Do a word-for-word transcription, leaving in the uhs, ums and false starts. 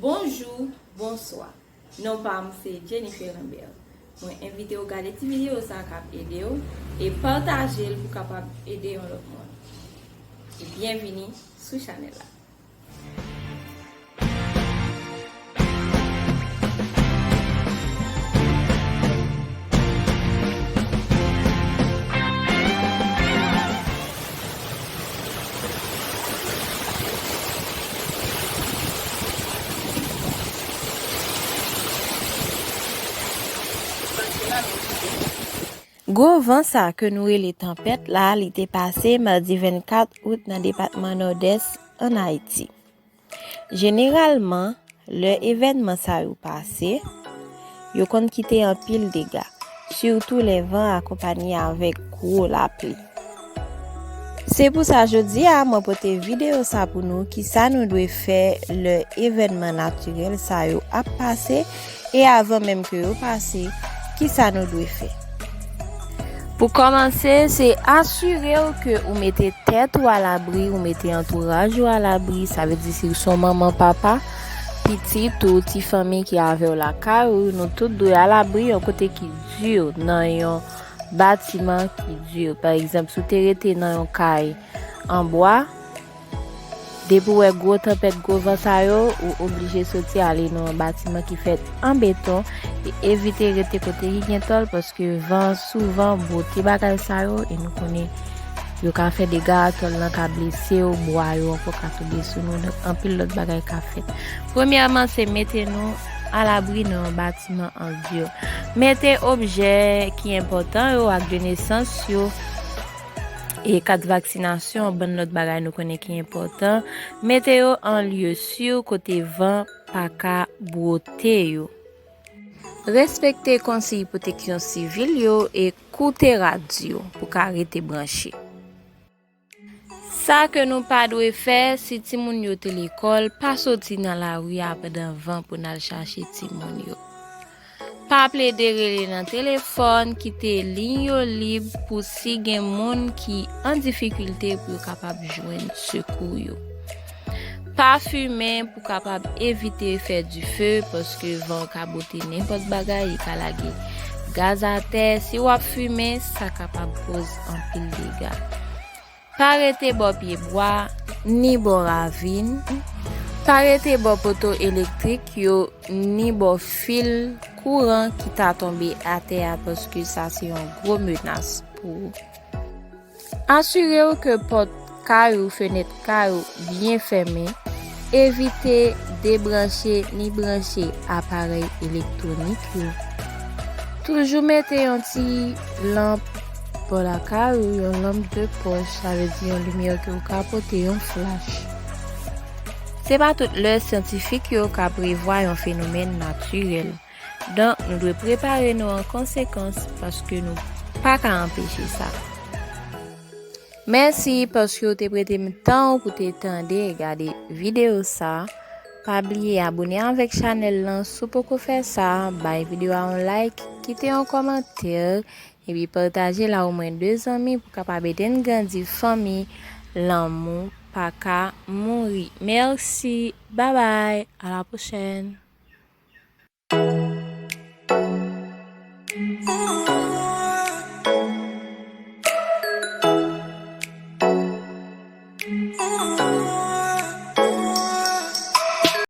Bonjou, bonswa. Non pa m se Jennifer Lambert. Mwen envite w gade ti videyo sa k ap ede w e pataje l pou kapab ede yon lòt moun. E byenvini sou chanèl la. Gwo van sa ke nou rele tanpèt la, li te pase madi vennkat out nan depatman Nòdès ann Ayiti. Jeneralman, lè evènman sa yo pase, yo konn kite anpil dega, sitou lè van akonpanye avèk gwo lapli. Se pou sa jodi a mwen pote videyo sa pou nou, kisa nou dwe fè lè evènman natirèl sa yo ap pase e avan menm ke yo pase, kisa nou dwe fè? Pou kòmanse, se asire w ke ou mete tèt ou alabri, ou mete antouraj ou alabri, sa vle di si w se yon manman, papa, pitit ou ti fanmi ki avè w lakay ou, nou tout dwe alabri yon kote ki di nan yon batiman ki di. Pa egzanp, si w te rete nan yon kay an bwa, depi w wè gwo tanpèt, gwo van sa yo, ou oblije soti ale nan yon batiman ki fèt an beton e evite rete kote ki gen tòl, paske van souvan bwote bagay sa yo e nou konnen yo ka fè dega, tòl lan ka blese w, bwa yo ankò ka tonbe sou nou, donk anpil lòt bagay ka fèt. Premyèman, se mete nou alabri nan yon batiman an di. Mete objè ki enpòtan yo ak de nesans yo e kat vaksinasyon, bann lòt bagay nou konnen ki enpòtan, mete yo an lye si kote van pa ka bwote yo. Respekte konsiy pwoteksyon sivil yo e koute radyo pou ka rete branche. Sa ke nou pa dwe fè, si timoun yo te lekòl, pa soti nan lari a pandan van pou n al chache timoun yo. Pa plede rele nan telefòn, kite liy yo lib pou si gen moun ki an difikilte pou yo kapab jwenn sekou yo. Pa fimen pou kapab evite fè dife, paske van ka bwote nenpòt bagay, li ka lage gaz atè. Si w ap fimen, sa kapab koz anpil dega. Pa rete bò pye bwa, ni bò ravin. Pa rete bò poto elektrik yo, ni bò fil kouran ki ta tonbe atè a, paske sa se yon gwo menas pou ou. Asire w ke pòt kay ou, fenèt kay ou byen fèmen. Evite debranche ni branche aparèy elektwonik yo. Toujou mete yon ti lanp bò lakay ou, yon lanp de pòch, sa vle di yon limyè ke w ka pote, yon flach. Se pa tout lè syantifik yo ka prevwa yon fenomèn natirèl. Donk, nou dwe prepare nou an konsekans, paske nou pa ka anpeche sa. Mèsi paske w te prete m tan w pou te tande e gade videyo sa. Pa bliye abone avèk chanèl lan si w poko fè sa, bay videyo a yon like, kite yon kòmantè, epi pataje l a omwen de zanmi pou kapab ede n grandi fanmi lanmou pa ka mouri. Mèsi, babay, a la pwochèn.